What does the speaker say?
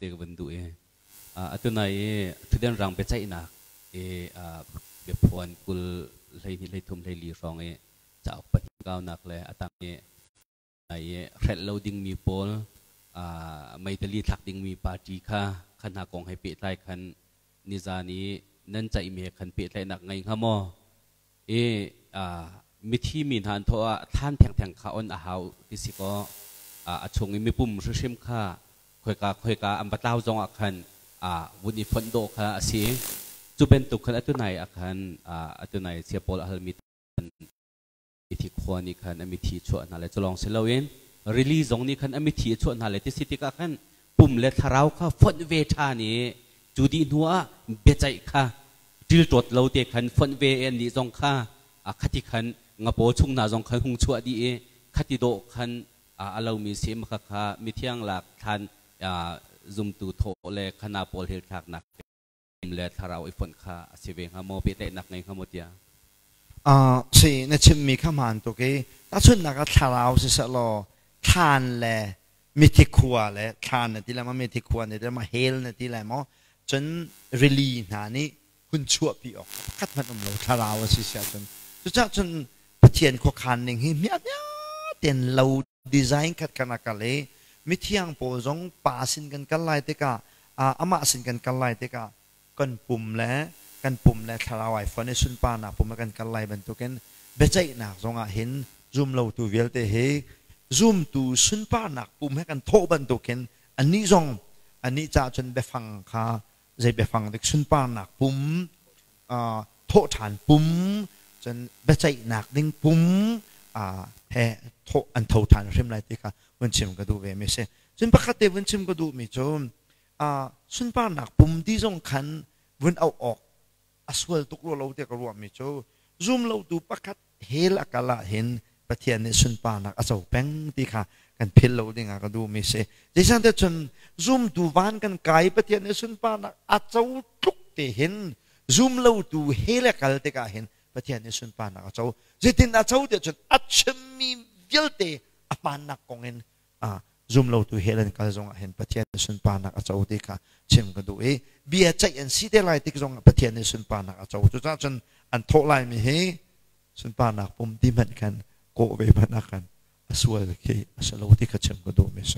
te ka van duh i atu nai i thutden rang biaceihnak i biaphuan kul 12 13 14 hrawng i cauk pahnih kaunak le a tang i nai i hrelh lo dingmi pawl meitali thlak dingmi party kha kha hna kong he pehtlai khan nizan i nan ceihmi he khan pehtlaihnak ngei hnga maw? I mithi mi hna an thawh ah thlan thengtheng kha on a hau ti si kaw a chung i mipum hrimhrim kha khoika khoika an va tlau zong ah khan vun i fonh dawh kha a si. Cu bantuk khan atu nai ah khan atu nai sia pawl a halmi mithi khua nih khan a mithi chuah hna le culawng si loin rili zong nih khan a mithi a chuah hna le ti si tikah khan pum le thlarau kha fonh ve ṭhan i cu dih hnu ah biaceih kha ṭilṭawt lo te khan fonh ve i annih zong kha khati khan ngapaw chung hna zong khan hung chuah dih i khati dawh khan a lomi si ma kha mithiang lak thlan zumtu thawh le khana pawl hil thlaknak le thlarau i fonh kha a si ve hnga maw, pehtlaihnak ngei hnga maw tiah? Si na chimmi kha hmaan tuk i tahchunhnak ah thlarau siseh law thlan le mithi khua le thlan na ti lai maw, mithi khua na ti lai maw, hell na ti lai maw, cun rili hna nih hun chuahpi awk pakhat hmanh um lo thlarau a si si ahcun. Cucaah cun Pathian khuakhan ning hi hmiahhmiah tein lo design khat khan a kal i mithiang pawl zong pa sin kan kal lai tikah amah sin kan kal lai tikah kan pum le kan pum le thlarau ai fon i sunparnak pum ah kan kal lai bantukin biaceihnak zongah hin zumlotu vialte hi zumtu sunparnak pum he kan thawh bantukin anih zong anih caah cun biafang kha zei biafang dik sunparnak pum thawhṭhan pum cun biaceihnak ding pum he thawh an tho ṭhan hrim lai ti kha vun chim ka duh ve mi si. Cun pakhat te vun chim ka duh mi cu sunparnak pum ti zong khan vun auh awk a sual tuk rua lo tiah ka ruah mi cu zum lotu pakhat hell a kal ah hin Pathian nih sunparnak a co peng ti kha kan philh lo ding ah ka duh mi si. Zeicahtiah cun zumtu van kan kai Pathian nih sunparnak a co tluk te hin zum lotu hell a kal tikah hin Pathian nih sunparnak a co. Zeitin a co tiah cun a chimmi vialte a hmaannak kong in zum lotu hell an kal zongah hin Pathian nih sunparnak a co ti kha chim ka duh i bia ceih an si te lai tik zongah Pathian nih sunparnak a co. Cucaah cun an thawh laimi hi sunparnak pum ti hmanh khan kawh ve hmanh ah khan a sual khi a si lo ti kha chim ka duh mi si.